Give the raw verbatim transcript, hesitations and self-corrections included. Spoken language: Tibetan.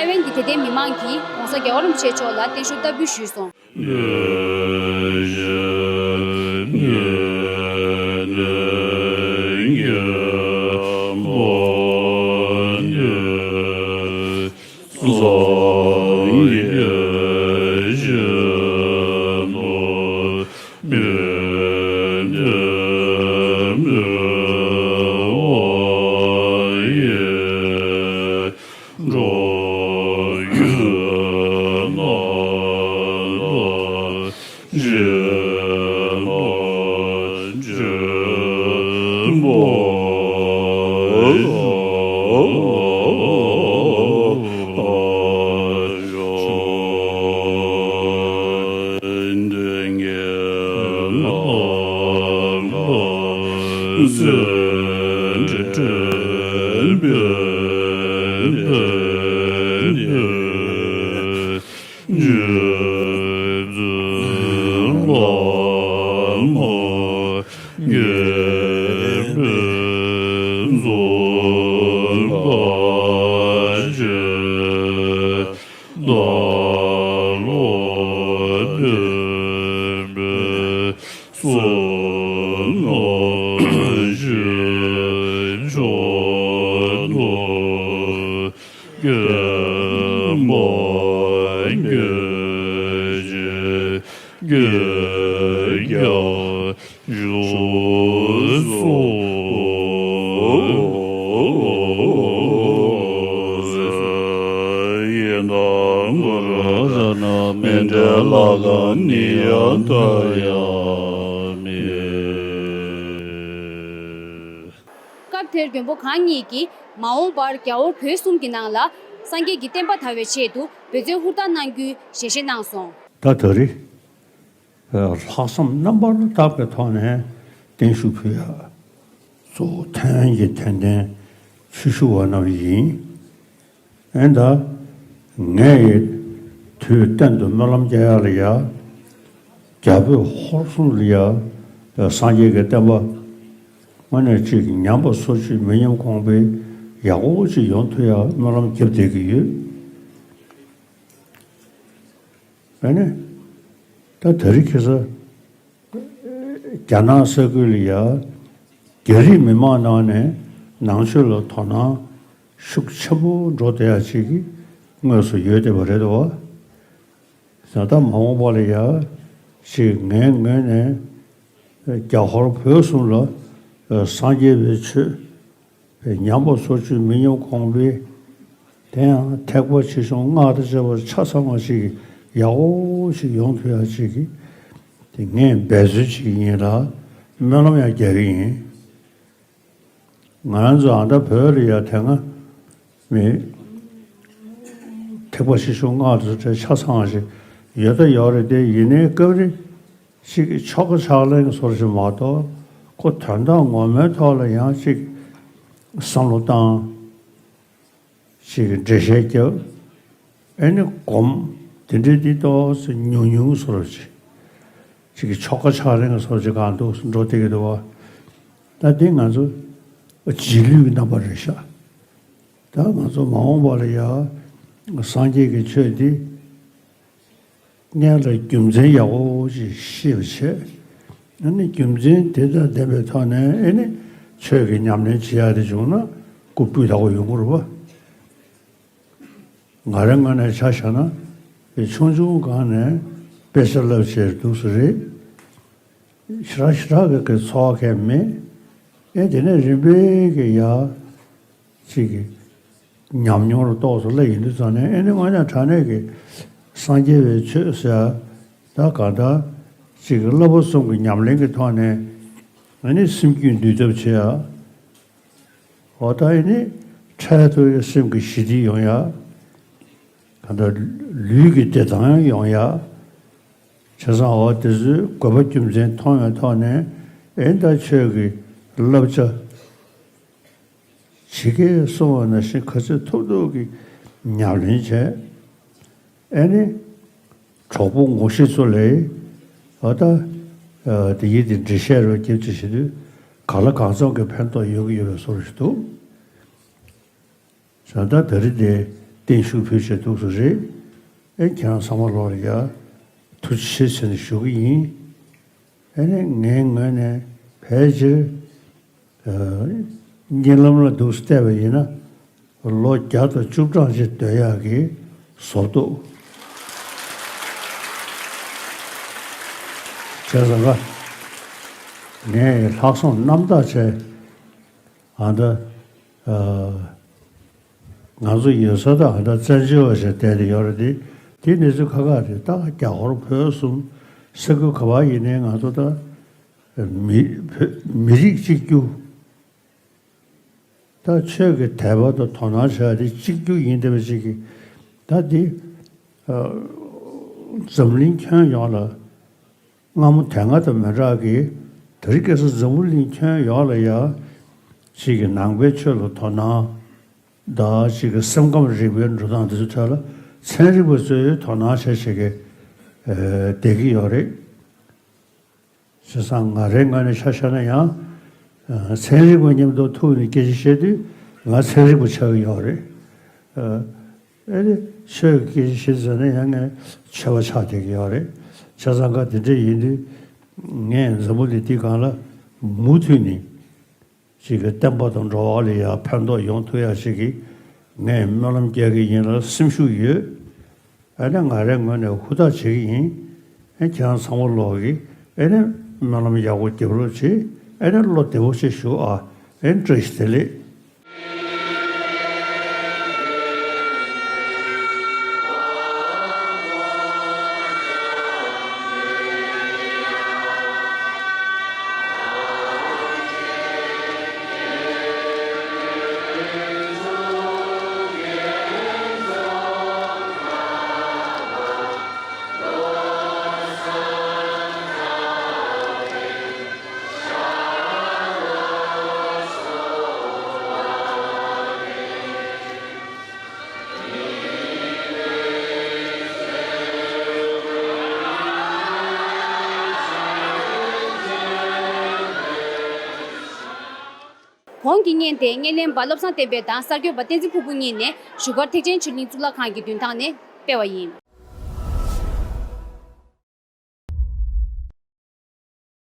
ཕན་གྱི་དད་ལྡན་མི་མང་གིས་༸གོང་ས་༸རྒྱལ་བ་རིན་པོ་ཆེ་མཆོག་ལ་བརྟན་བཞུགས་བསྟར་འབུལ་ཞུས་སོང་། སྐབས་དེར་མགོན་པོ་གང་ཉིད་ཀྱིས་མ་འོངས་པར་རྒྱ་ཧོར་བོད་གསུམ་གྱི་ནང་ལ་སངས་རྒྱས་ཀྱི་བསྟན་པ་དར་བའི་ཆེད་དུ་འབད་བརྩོན་ཧུར་ཐག་གནང་རྒྱུའི་ཞལ་བཞེས་གནང་སོང་། ད་ད་རེས་ལྷག་བསམ་རྣམ་པར་དག་པའི་ཐོག་ནས་བརྟན་བཞུགས་ཕུལ་ཡ་གཙོ་བོ་ཐའེ་ཝན་གྱི་དད་ལྡན་ཆོས་ཞུ་བ་རྣམས་ཡིན། ཨེ་ད། ངས་ཡི་དུས་གཏན་དུ་སྨོན་ལམ་རྒྱག་ཡ་ལ་ཡ། རྒྱ་བོད་ཧོར་གསུམ་ལ་ཡ། སངས་རྒྱས་ཀྱི་བསྟན་པ། དངོས་གནས་ཅིག་ཉམས་པ་སོར་ཆུད་མི་ཉམས་གོང་འཕེལ་ཡག་པོ་ཅིག་ཡོང་ཐུབ་ཡ་སྨོན་ལམ་རྒྱབ་བསྡད་ཀྱི་ཡོད། ཨ་ནི། ད་ད་རེས་ཁ་སང་། རྒྱ་ནག་ས་ཁུལ་ལ་ཡ། རྒྱ་རིགས་མི་མང་ནང་ནས་ནང་ཆོས་ལ་དོ་སྣང་ཤུགས་ཆེན་པོ་འགྲོ་བསྡད་ཡ་ཅིག་གི་དངོས་སུ་ཡོད་བསྡད་པ་རེད་དོ། ད་ལྟ་མ་འོངས་པ་ལ་ཡ། ཅིག་ངའི་ངོས་ནས། རྒྱ་ཧོར་བོད་གསུམ་ལ། སངས་རྒྱས་པའི་ཆོས། ཉམས་པ་སོར་ཆུད་མི་ཉམས་གོང་འཕེལ། དེ་ཡང་ཐེག་པ་ཆེ་ཆུང་སྔགས་དང་བཅས་པ་ཆ་ཚང་བ་ཞིག་ཡག་པོ་ཞིག་ཡོང་ཐུབ་ཡ་ཞིག་གི་དེ་ངས་འབད་རྩོལ་བྱེད་ཀྱི་ཡིན་ལ་སྨོན་ལམ་ཡང་རྒྱག་གི་ཡིན། ང་རང་ཚོ་ཨ་མདའ་བོད་ལ་ཡ་དེ་སྔ་མི་ཐེག་པ་ཆེ་ཆུང་སྔགས་དང་བཅས་ཆ་ཚང་བ་ཞིག་ཡོད་ད་ཡོད་རེད་དེ། ཡིན་ནའི་སྐབས་རེ་ཅིག་གི་ཆོ་ག་ཕྱག་ལེན་གྱི་སོར་ཞིག་མ་གཏོགས་ཁོ་དོན་དག་ངོ་མའི་ཐོག་ལ་ཡང་ཅིག་བསམ་བློ་བཏང་། ཅིག་གི་འགྲེལ་བཤད་རྒྱབ། ཨེ་ནི་སྒོམ། དེ་འདྲའི་འདི་ཏོག་ཙམ་ཉུང་ཉུང་སོར་ཅིག་ཅིག་གི་ཆོ་ག་ཕྱག་ལེན་གྱི་སོར་ཅིག་གང་འདུག་འགྲོ་བསྡད་ཀྱི་འདུག་བ། ད་འདི་ང་ཚོ་རྗེས་ལུས་ཀྱི་རྣམ་པ་རེད་ཤག་ད་ང་ཚོ་མ་འོངས་པ་ལ་ཡ་སངས་རྒྱས་ཀྱི་ཆོས་འདི་སྔོན་ལ་རྒྱུ་མཚན་ཡག་པོ་ཅིག་ཤེས་པ་བྱས། ཨ་ནི་རྒྱུ་མཚན་དེ་དང་ལྡན་པའི་ཐོག་ནས་ཨེ་ནི་ཆོས་ཀྱི་ཉམས་ལེན་བྱེད་ཡག་དེ་བྱུང་ན་སྐུ་སྤུས་དག་པོ་ཡོང་གི་རེད་པ། ང་རའི་ངོས་ནས་ཆ་བཞག་ན་ཆུང་ཆུང་སྒང་ནས་དཔེ་ཆ་བསླབ་བྱས་འདུག་སེ་རེད། ཞེ་དྲག་ཞེ་དྲག་གི་གི་འཚོ་བ་གང་ཡང་མེད། ཨེ་དེ་ནས་རིམ་པས་གི་ཡ། ཅིག་གི་ཉམས་མྱོང་རུ་ཏོག་ཙམ་སླེབས་ཡོང་དུས་ཙང་ནས་ཨེ་ནི་དངོས་གནས་དྲང་གནས་ཀྱི་སངས་རྒྱས་པའི་ཆོས་ཟེར་ཡ་ད་གང་ལྟར་ཅིག་གི་བསླབ་པ་གསུམ་གྱི་ཉམས་ལེན་གྱི་ཐོག་ནས་ཨེ་ནི་སེམས་རྒྱུད་འདུལ་ཐབས་བྱེད་ཡ། འོ་ད་ཨེ་ནི་འཕྲལ་དུ་སེམས་ཀྱི་ཞི་བདེ་ཡོང་ཡ། གང་ལྟར་ལུས་ཀྱི་བདེ་ཐང་ཡང་ཡོང་ཡ། བྱས་ཙང་འོ་དེ་ཚོའི་དགོས་པ་རྒྱུ་མཚན་མཐོང་བའི་ཐོག་ནས་ཨེ་ད་ཆོས་ཀྱི་བསླབ་བྱ། ཇི་སྐད་གསུངས་པ་ནང་བཞིན་ག་ཚོད་ཐུབ་ཐུབ་ཀྱིས་ཉམས་ལེན་བྱས། ཨེ་ནི། གྲོགས་པོ་ངོ་ཤེས་ཚོ་ལས། ཨ་ད། དེ་ཡིན་དེ་འགྲེལ་བཤད་རོགས་སྐྱེ་ཚུལ་བྱེད་དུས། གང་ལ་གང་འཚམ་གྱི་ཕན་ཐོགས་ཡོང་གི་ཡོད་པའི་བཟོ་འདྲ་ཞིག་འདུག་བྱས་ཙང་ད་རེས་དེ་ བརྟན་བཞུགས་ཕུལ་བྱས་འདུག་སེ་རེད། ཨེ་ཁྱེད་རང་ཚང་མ་ལོག་ལ་ཡ་ཐུགས་རྗེ་ཆེ་ཟེར་ནས་ཞུ་གི་ཡིན། ཨེ་ནས་ངའི་ངོས་ནས་ཕལ་ཆེར་ཨ་གཉིད་ལམ་ལ་འདུག་སེ་བལྟས་པ་ཡིན་ན་ལོ་བརྒྱ་དང་བཅུ་གྲངས་ཅིག་སྡོད་ཡག་གི་བཟོ་འདུག་བྱས་ཙང་ཀ་ངས་ལྷག་བསམ་རྣམ་དག་བྱས། ཨ་ད། ཨ། ང་ཚོ་ཡོད་ས་དང་ཨ་ད་བཙན་བྱོལ་བ་ཞིག་བསྡད་དེ་ཡོད་རེད་དེ། དེ་གནས་ཚུལ་ཁག་ཁག་རེད། ད་རྒྱ་ཧོར་བོད་གསུམ་ས་ཁུལ་ག་པར་ཡིན་ནའི་ང་ཚོ་ད་མི་བོད་མི་རིགས་གཅིག་གྱུར། ད་ཆོས་ཀྱི་དད་པ་དང་དོ་སྣང་བྱ་ཡ་དེ་གཅིག་གྱུར་ཡིན་བསྡད་པ་ཅིག་གིས་ད་དེ་ཨ་འཛམ་གླིང་ཁྱོན་ཡོངས་ལ། སྔ་མོ་དེ་སྔ་དང་མི་འདྲ་གི། དེ་རིང་ཁ་སང་འཛམ་བུ་གླིང་ཁྱོན་ཡོངས་ལ་ཡ། ཅིག་གི་ནང་པའི་ཆོས་ལ་དོ་སྣང་དང་། ཅིག་གི་སེམས་ཁམས་རིག་པའི་འགྲོ་སྟངས་དེ་ཚོ་ཐད་ལ་ཚན་རིག་པ་ཚོས་དོ་སྣང་བྱེད་བྱེད་ཀྱི་ཨེ་བསྡད་ཀྱི་ཡོད་རེད། བྱས་ཙང་ང་རའི་ངོས་ནས་ཆ་བཞག་ན་ཡང་ཨ་ཚན་རིག་པ་མཉམ་དུ་ཐུག་ནས་སྐད་ཆ་བཤད་དུས་ང་ཚན་རིག་པ་ཆགས་ཀྱི་ཡོད་རེད། ཨ། ཨེ་རེད། ཆོས་ཀྱི་སྐད་ཆ་བཤད་ཟེར་ན་ཡང་ངས་ཆོས་པ་ཆགས་བསྡད་ཀྱི་ཡོད་རེད། བྱས་ཙང་ཀ་དེ་འདྲ་ཡིན་དུས་ངས་འཛམ་བུ་གླིང་འདི་སྒང་ལ་མུ་མཐུད་ནས་ཅིག་གི་བསྟན་པ་དང་འགྲོ་བ་ལ་ཡང་ཕན་ཐོགས་ཡོང་ཐུབ་ཡ་ཞིག་གི་ངས་སྨོན་ལམ་རྒྱག་གི་ཡིན་ལ་སེམས་ཤུགས་ཡོད། ཨེ་ནས་ང་རའི་ངོས་ནས་ཧུར་ཐག་བྱེད་ཀྱི་ཡིན། ཨེ་ཁྱེད་རང་ཚང་མ་ལོག་གི་ཨེ་ནས་སྨོན་ལམ་ཡག་པོ་རྒྱབ་རོགས་བྱེད། ཨེ་ནས་བློ་བདེ་པོ་ཞིག་བཞུགས་ཨ། ཨེ་ནས་བཀྲ་ཤིས་བདེ་ལེགས། གོང་གི་བརྙན་དེ་བརྙན་ལེན་པ་བློ་བཟང་བསྟན་འཕེལ་དང་གསར་འགོད་པ་བསྟན་འཛིན་ཕུར་བུ་གཉིས་ནས་བཞུགས་སྒར་ཐེག་ཆེན་ཆོས་གླིང་གཙུག་ལག་ཁང་གི་མདུན་ཐང་ནས་སྤེལ་བ་ཡིན།